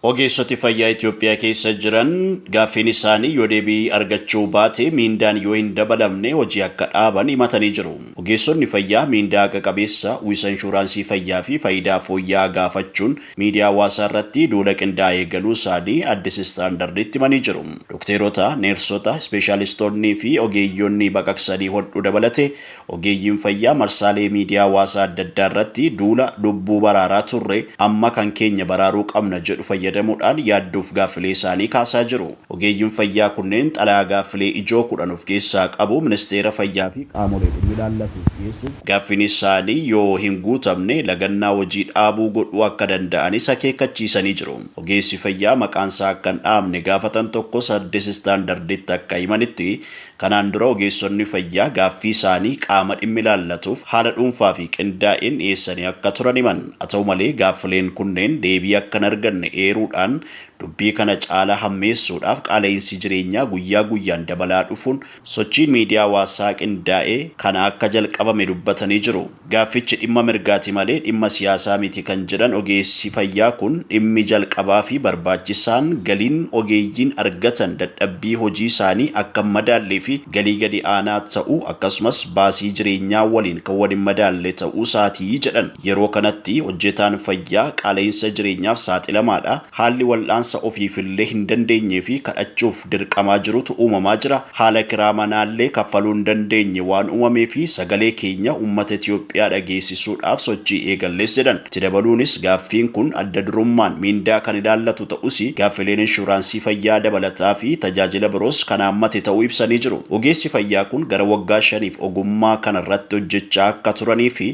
Ogeessoti fayyaa Itoophiyaa keessa jiran gaaffiin isaanii yoo deebii argachuu baate, miindaan yoo hin dabalamne, hojii akka dhaaban himatanii jiru. Ogeessonni fayyaa miindaa haqa qabeessa, uwwisa inshuraansii fayyaa fi faayidaa fooyya'aa gaafachuun miidiyaa hawaasaa irratti duula qindaa'ee eegaluu isaanii Addis Standarditti himanii jiru. Dokteerota, neersota, ispeeshaalistoonnii fi ogeeyyonni baqaqsanii hodhuu dabalatee ogeeyyiin fayyaa marsaalee miidiyaa hawaasaa adda addaa irratti duula "Lubbuu baraaraa turre, amma kan keenya baraaruu qabna" jedhu fayyadamuudhaan yaaddoof gaaffilee isaanii kaasaa jiru. Ogeeyyiin fayyaa kunneen xalayaa gaaffilee ijoo 10 of keessaa qabu ministeera fayyaa fi qaamolee dhimmi ilaallatuuf dhiyeessuuf, gaaffiin isaanii yoo hin guutamne lagannaa hojii dhaabuu godhuu akka danda'anis akeekkachiisanii jiru. Ogeessi fayyaa maqaansaa akka hin dhaamne gaafatan tokkos Addis Standarditti akka himanitti, kanaan dura ogeessonni fayyaa gaaffii isaanii qaama dhimmi ilaallatuuf haala dhuunfaa fi qindaa'een dhiyeessanii akka turan himan. Haa ta'u malee, gaaffileen kunneen deebii akka hin arganne eeruudhaan, dubbii kana caalaa hammeessuudhaaf qaala'insi jireenyaa guyyaa guyyaan dabalaa dhufuun sochiin miidiyaa hawaasaa qindaa'ee kana akka jalqabame dubbatanii jiru. Gaaffichi dhimma mirgaati malee dhimma siyaasaa miti kan jedhan ogeessi fayyaa kun, dhimmi jalqabaa fi barbaachisaan galiin ogeeyyiin argatan dadhabbii hojii isaanii akka hin madaallee fi galii gadi aanaa ta'uu, akkasumas baasii jireenyaa waliin kan wal hin madaalle ta'uu isaatii jedhan. Yeroo kanatti hojjetaan fayyaa qaala'insa jireenyaaf saaxilamaadha. Haalli wal'aansa ofiifillee hin dandeenyee fi kadhachuuf dirqamaa jirutu uumamaa jira. Haala kiraa manaallee kaffaluu hin dandeenye waan uumamee fi sagalee keenya uummata Itoophiyaa dhageessisuudhaaf sochii eegallees jedhan. Itti dabaluunis, gaaffiin kun adda durummaan miindaa kan ilaallatu ta'us, gaaffileen inshuraansii fayyaa dabalataa fi tajaajila biroos kan haammate ta'uu ibsanii jiru. Ogeessi fayyaa kun gara waggaa 5f ogummaa kana irratti hojjechaa akka turanii fi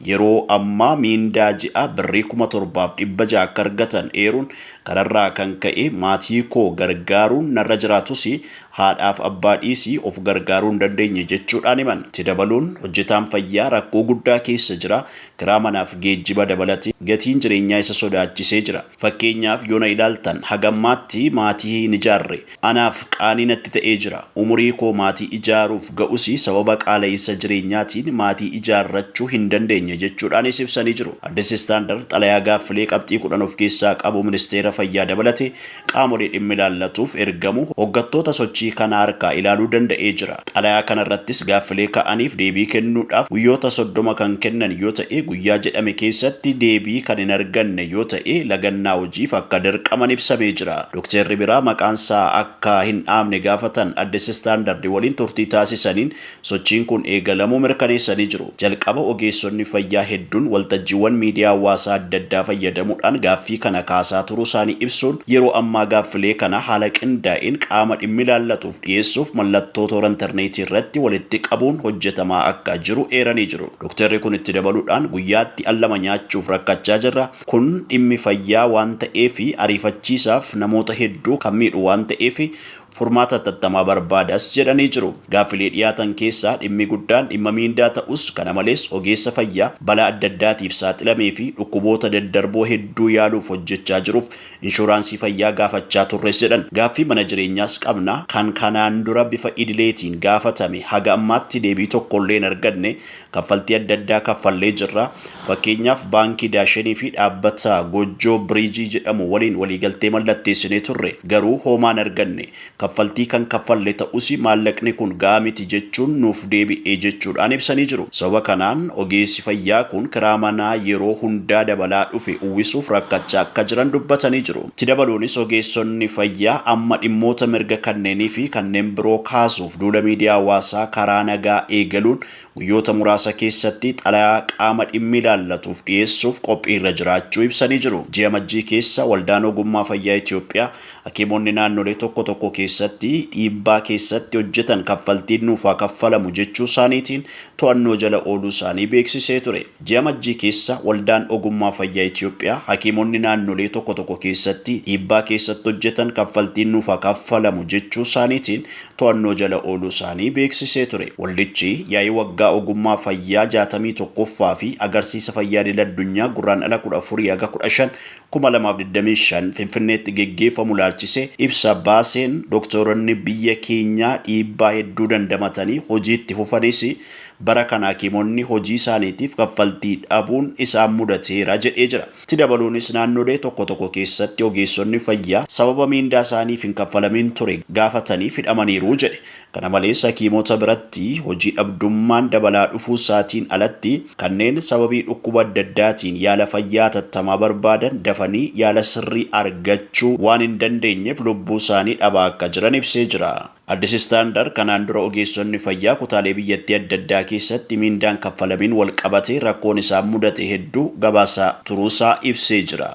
yeroo ammaa miindaa ji'a birrii 7,600 akka argatan eeruun, kanarraa kan ka'e maatii koo gargaaruun narra jiraatus, haadhaaf abbaa dhiisii of gargaaruu hin dandeenye jechuudhaan himan. Itti dabaluun, hojjetaan fayyaa rakkoo guddaa keessa jira. Kiraa manaaf geejjiba dabalatee gatiin jireenyaa isa sodaachisee jira. Fakkeenyaaf yoo na ilaaltan, haga ammaatti maatii hin ijaarre. Anaaf qaanii natti ta'ee jira. Umurii koo maatii ijaaruuf ga'us, sababa qaala'insa jireenyaatiin maatii ijaarrachuu hin dandeenye jechuudhaanis ibsanii jiru. Addis Standard xalayaa gaaffilee qabxii 10 of keessaa qabu ministeera fayyaa dabalatee qaamolee dhimmi ilaallatuuf ergamu hoggattoota sochii kanaa harkaa ilaaluu danda'ee jira. Xalayaa kanarrattis gaaffilee ka'aniif deebii kennuudhaaf guyyoota 30 kan kennan yoo ta'e, guyyaa jedhame keessatti deebii kan hin arganne yoo ta'e lagannaa hojiif akka dirqaman ibsamee jira. Dooktarri biraa maqaansaa akka hin dhaamne gaafatan Addis Standard waliin turtii taasisaniin sochiin kun eegalamuu mirkaneessanii jiru. Jalqaba ogeessonni fayyaa hedduun waltajjiiwwan miidiyaa hawaasaa adda addaa fayyadamuudhaan gaaffii kana kaasaa turuu isaanii ibsuun, yeroo ammaa gaaffilee kana haala qindaa'een qaama dhimmi ilaallatuuf dhiyeessuuf mallattoo toora intarneetii irratti walitti qabuun hojjetamaa akka jiru eeranii jiru. Dooktarri kun itti dabaluudhaan, guyyaatti al lama nyaachuuf rakkachaa jirra. Kun dhimmi fayyaa waan ta'eef ariifachiisaaf namoota hedduu kan miidhu waan ta'eef furmaata hatattamaa barbaadas jedhanii jiru. Gaaffilee dhiyaatan keessaa dhimmi guddaan dhimma miindaa ta'us, kana malees ogeessa fayyaa balaa adda addaatiif saaxilamee fi dhukkuboota daddarboo hedduu yaaluuf hojjechaa jiruuf inshuraansii fayyaa gaafachaa turres jedhan. Gaaffii mana jireenyaas qabna, kan kanaan dura bifa idileetiin gaafatame haga ammaatti deebii tokkollee hin arganne. Kaffaltii adda addaa kaffallee jirra. Fakkeenyaaf, baankii Daashenii fi dhaabbata Gojjoo Biriijii jedhamu waliin waliigaltee mallatteessinee turre. Garuu hoomaa hin arganne. Kaffaltii kan kaffalle ta'us, maallaqni kun ga'aa miti jechuun nuuf deebi'e jechuudhaan ibsanii jiru. Sababa kanaan ogeessi fayyaa kun kiraa manaa yeroo hundaa dabalaa dhufe uwwisuuf rakkachaa akka jiran dubbatanii jiru. Itti dabaluunis, ogeessonni fayyaa amma dhimmoota mirga kanneenii fi kanneen biroo kaasuuf duula miidiyaa hawaasaa karaa nagaa eegaluun guyyoota muraasa keessatti xalayaa qaama dhimmi ilaallatuuf dhiyeessuuf qophiirra jiraachuu ibsanii jiru. Ji'a Majjii keessa Waldaan Ogummaa Fayyaa Itoophiyaa hakiimonni naannolee tokko tokko keessatti dhiibbaa keessatti hojjetan kaffaltiin nuuf haa kaffalamu jechuu isaaniitiin to'annoo jala ooluu isaanii beeksisee ture. Ji'a Majjii keessa Waldaan Ogummaa Fayyaa Itoophiyaa hakiimonni naannolee tokko tokko keessatti dhiibbaa keessatti hojjetan kaffaltiin nuuf haa kaffalamu jechuu isaaniitiin to'annoo jala ooluu isaanii beeksisee ture. Waldichi yaa'ii waggaa ogummaa fayyaa 61ffaa fi agarsiisa fayyaa idil addunyaa Gurraandhala 14 haga 15, 2025 Finfinneetti geggeeffamu ilaalchisee ibsa baaseen, dooktoronni biyya keenyaa dhiibbaa hedduu dandamatanii hojii itti fufanis bara kana hakiimonni hojii isaaniitiif kaffaltii dhabuun isaan mudateera jedhee jira. Itti dabaluunis naannolee tokko tokko keessatti ogeessonni fayyaa sababa miindaa isaaniif hin kaffalamin ture gaafatanii hidhamaniiru jedhe. Kana malees hakiimota biratti hojii dhabdummaan dabalaa dhufuu isaatiin alatti kanneen sababii dhukkuba adda addaatiin yaala fayyaa hatattamaa barbaadan dafanii yaala sirrii argachuu waan hin dandeenyeef lubbuu isaanii dhabaa akka jiran ibsee jira. Addis Standard kanaan dura ogeessonni fayyaa kutaalee biyyattii adda addaa keessatti miindaan kaffalamiin wal qabatee rakkoon isaan mudate hedduu gabaasaa turuusaa ibsee jira.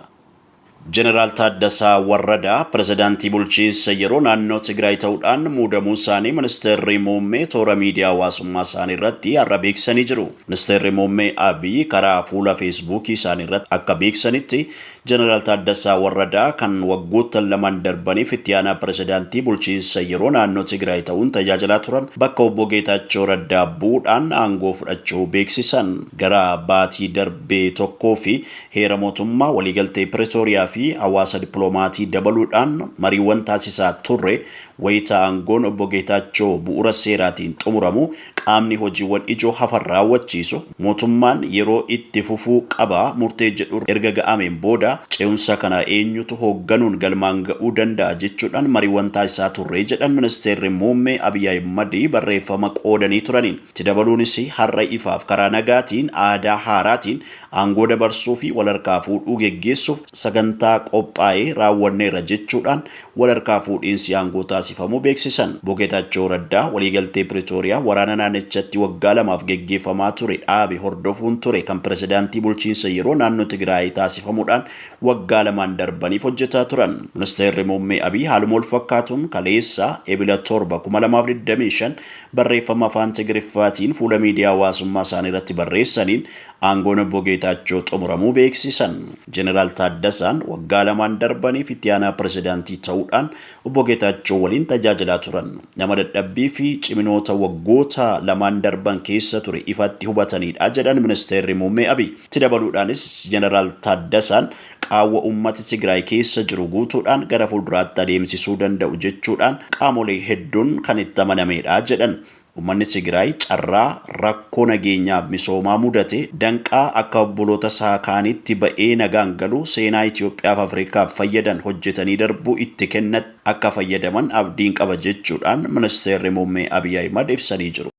Jeneraal Taaddasaa Warradaa pirezidaantii bulchiinsa yeroo naannoo Tigraay ta'uudhaan muudamuu isaanii ministeerri muummee toora miidiyaa hawaasummaa isaanii irratti har'a beeksisanii jiru. Ministeerri muummee Abiy karaa fuula Feesbuukii isaanii irratti akka beeksisanitti Jeneraal Taaddasaa Warradaa kan waggoottan lamaan darbaniif itti aanaa pirezidaantii bulchiinsa yeroo naannoo Tigraay ta'uun tajaajilaa turan bakka obbo Geetaachoo Raddaa bu'uudhaan aangoo fudhachuu beeksisan. Gara baatii darbee tokkoo fi heera mootummaa waliigaltee Pretooriyaa fi hawaasa dippiloomatii dabaluudhaan mariiwwan taasisaa turre wayita aangoon obbo Geetaachoo bu'uura seeraatiin xumuramu qaamni hojiiwwan ijoo hafan raawwachiisu mootummaan yeroo itti fufuu qaba murtee jedhu erga ga'ameen booda ce'umsa kana eenyutu hoogganuun galmaan ga'uu danda'a jechuudhaan mariiwwan taasisaa turre jedhan ministeerri muummee Abiy Ahimad barreeffama qoodanii turaniin. Itti dabaluunis har'a ifaaf karaa nagaatiin aadaa haaraatiin aangoo dabarsuu fi walharkaa fuudhuu geggeessuuf sagantaa qophaa'ee raawwanneerra jechuudhaan walharkaa fuudhiinsi aangoo taasifamuu beeksisan. Obbo Geetaachoo Raddaa waliigaltee Pretooriyaa waraana naannichatti waggaa lamaaf geggeeffamaa ture dhaabe hordofuun ture kan pirezidaantii bulchiinsa yeroo naannoo Tigraay taasifamuudhaan waggaa lamaan darbaniif hojjetaa turan. Ministeerri muummee Abiy haaluma wal fakkaatuun kaleessa Ebila 7 2025 barreeffama afaan Tigiriffaatiin fuula miidiyaa hawaasummaa isaanii irratti barreessaniin aangoon obbo Geetaachoo xumuramuu beeksisan. Jeneraal Taaddasaan waggaa lamaan darbaniif itti aanaa pirezidaantii ta'uudhaan obbo Geetaachoo waliin tajaajilaa turan. Nama dadhabbii fi ciminoota waggoota lamaan darban keessa ture ifatti hubatanidha jedhan ministeerri muummee Abiy. Itti dabaluudhaanis Jeneraal Taaddasaan qaawwa uummata Tigraay keessa jiru guutuudhaan gara fuulduraatti adeemsisuu danda'u jechuudhaan qaamolee hedduun kan itti amanamedha jedhan. Uummanni Tigraay carraa rakkoo nageenyaaf misoomaa mudate danqaa akka obboloota isaa kaanitti ba'ee nagaan galu seenaa Itoophiyaaf Afrikaaf fayyadan hojjetanii darbuu itti kennatti akka fayyadaman abdiin qaba jechuudhaan ministeerri muummee Abiy Ahimad ibsanii jiru.